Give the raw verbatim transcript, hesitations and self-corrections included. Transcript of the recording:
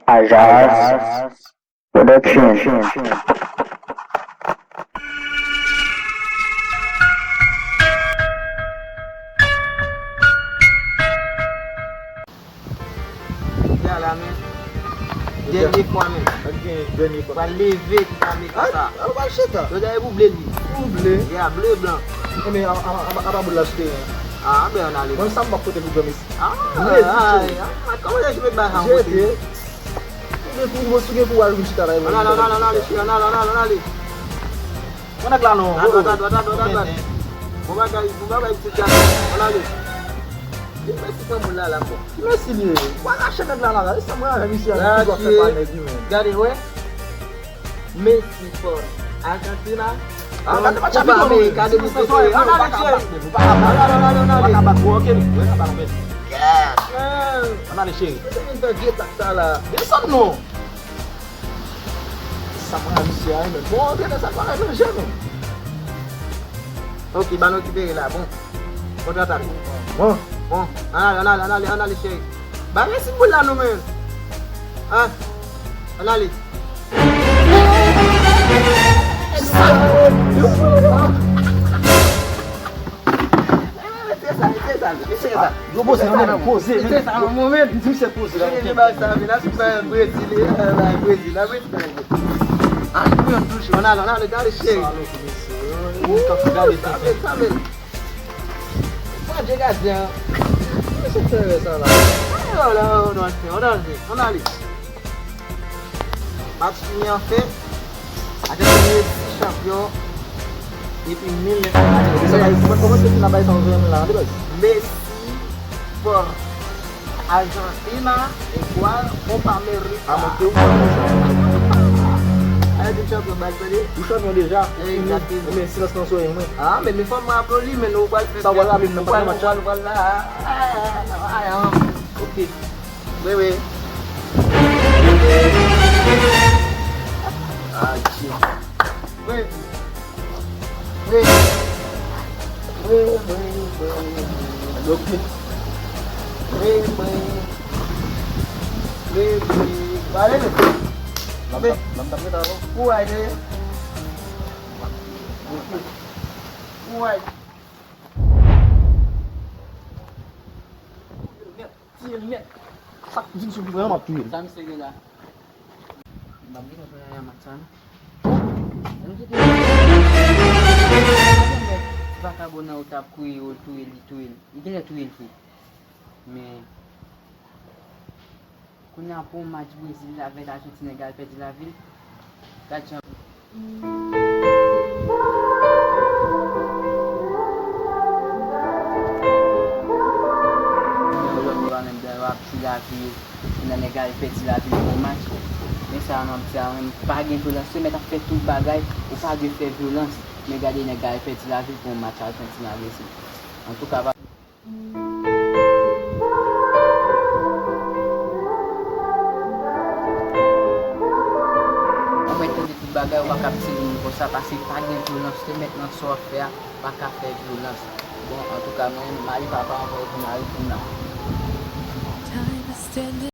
Ajas Production. Ya la, men. Dènye fwa, men. Ak gen dènye fwa. Pral leve, ti zanmi, konsa. An, an, pral chita. Yo dèyè pou ble li. Pou ble? Ya, ble blan. Enben, a, a, a, a pa boul la chita. Ah, ben, ann ale. Mwen, sa m p ap pote pou granmesi. Ah, ay, ah, kòman se jwe ba sa, jete. Ou gen pou, ou gen pou al vin chita la, ann ale, ann ale, ann ale, cheri, ann ale, ann ale, ann ale. Mwen nèg la non. Adwat, adwat, adwat, adwat. Bon bagay, bon bagay, ti gason. Ann ale. Li mèsi granmoun la la, bon. Ki mèsi li ye? Ou pa rache nèg la la, la. E sa mwen avè misye a, li toujou ap fè pa nèg li menm. Gade, wè. Messi fò. Arjantina. Ah, gade match Copa America de mi. Ann ale, cheri. Ann ale, ann ale, ann ale. Yes, man. Ann ale, cheri. Mwen te vin fè vye tak sa la. Desann non. Sa mwen a misye a, men bon antrenè sa pa ranje, men. Ok, balon rekipere la, bon. Kontra atak. Bon. Bon, ann ale, ann ale, ann ale, ann ale, cheri. Ba Messi boul la non, men. An, ann ale. Yo poze nan mwen, poze, men. Poze sa nan mwen, men. Di misye poze la. Li di bagay sa, men, la, se bagay Brezil, e, bagay Brezil, la, Brezil, bagay Brezil. Ah, li pran touche. Ann ale, ann ale, gade, cheri. Ou, gade sa, men, sa, men. Mwen je gadyen an. Misye fè sa la. Ay, oh la, oh, non, ann ale, ann ale. Match fini anfen. Ajantina sis chanpyon depi mil nèf san katrevendiznèf. Kòman se fin la bay sa ou jwenn la, de baz? Messi fò. Ajantina igual Copa America. A monte ou fò konsa. Ajantina chanpyon bal, tande? Ou chanpyon deja. Egzakteman. Men silans nan zorèy mwen. Ah, men, men fò mwen aplodi, men nou pral fè. Sa w pral raple m nan, ou pral, ou pral, ou pral la. Ah, ah, ah, ah, ok. Wi, wi. Adje. Wi. Wi. Wi, wi, wi, wi. Ok. Wi, wi. Wi, wi. Pale, men. Wi. Ou wè, de. Ou wè. Tiye l nèt. Sa k vin sou li vrèman, m ap touye l. Sa misye gen la? M ap gentan fè yon match sa, non. Ann kite. Ti vakabon nan ou t ap kouri, ou touye l, li touye l. Li genlè touye l tou. Men, kounye a pou yon match Brezil avèk Ajantin, nèg al pèdi lavi l. Gad jan. Lòt bò a menm, dan yo ap jwi lavi yo. Kounye a nèg la al pèdi lavi l pou yon match. Men sa a m ap di a menm, pa gen vyolans. Se mèt ap fè tout bagay, ou pa dwe fè vyolans. Men gade nèg la al pèdi lavi l pou yon match Ajantin a Brezil. Antouka, pa Mwen tande tout bagay, ou pa ka ap tire moun konsa, paske pa gen vyolans, te mèt nan sa w ap fè a, pa ka fè vyolans. Bon, antouka, mwen, mari papa anvan ou vin a reponn la.